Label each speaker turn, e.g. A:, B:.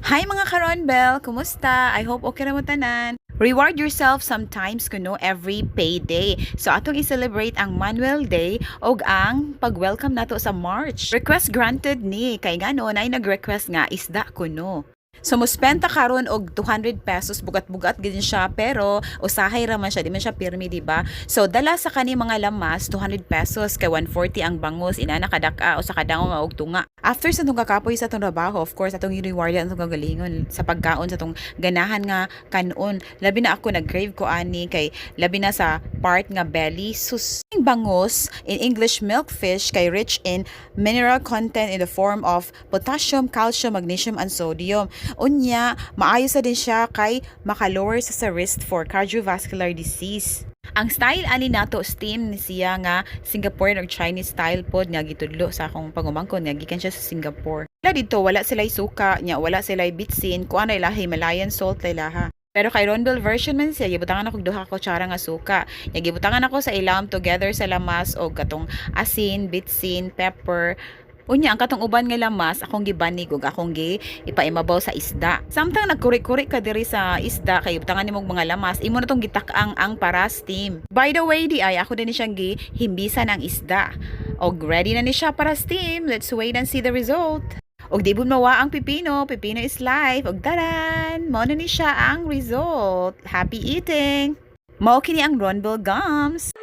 A: Hi, mga karonbel! Kumusta? I hope okay ra mo tanan. Reward yourself sometimes kuno every payday. So atong i-celebrate ang Manuel Day og ang pag-welcome nato sa March. Request granted ni kay ngano nay nag-request nga isda kuno. So mo spend ta karon og 200 pesos, bugat-bugat gid siya, pero usahay ra man siya, di man siya pirmi, di ba? So dala sa kani mga lamas 200 pesos kay 140 ang bangus, inana kadak-a o sa kadango nga og tunga. After sa atong kakapoy sa atong trabaho, of course atong i-reward ang atong kagalingon sa pagkaon sa atong ganahan nga kanon. Labi na ako, nag-crave ko ani kay labi na sa part nga belly. Sus, ang bangus, in English milkfish, kay rich in mineral content in the form of potassium, calcium, magnesium and sodium. Unya, maayo sa din siya kay makalower sa risk for cardiovascular disease. Ang style ani nato, steam ni siya nga Singaporean or Chinese style pod nga gitudlo sa akong pangumangkon nga gikan siya sa Singapore. Wala dito, wala sila suka, nya wala sila bitsin, kuan ra ilaha, Himalayan salt ra ilaha. Pero kay Ronbel version man siya, gibutangan ako duha ka kutsara nga suka. Nya gibutangan ako sa ilawom together sa lamas og katong asin, bitsin, pepper. Unya ang katong uban nga lamas akong gibanig ug akong gi ipaimabaw sa isda. Samtang nagkuri-kuri ka diri sa isda kay butangan nimo og mga lamas, imo na tong gitak-ang ang para steam. By the way, di ay ako din ni siyang gi himbisan ang isda. Og ready na ni siya para steam. Let's wait and see the result. Og di mawa ang pipino, pipino is life. Og taran, mao na ni siya ang result. Happy eating! Mao kini ang Ronbel Gums.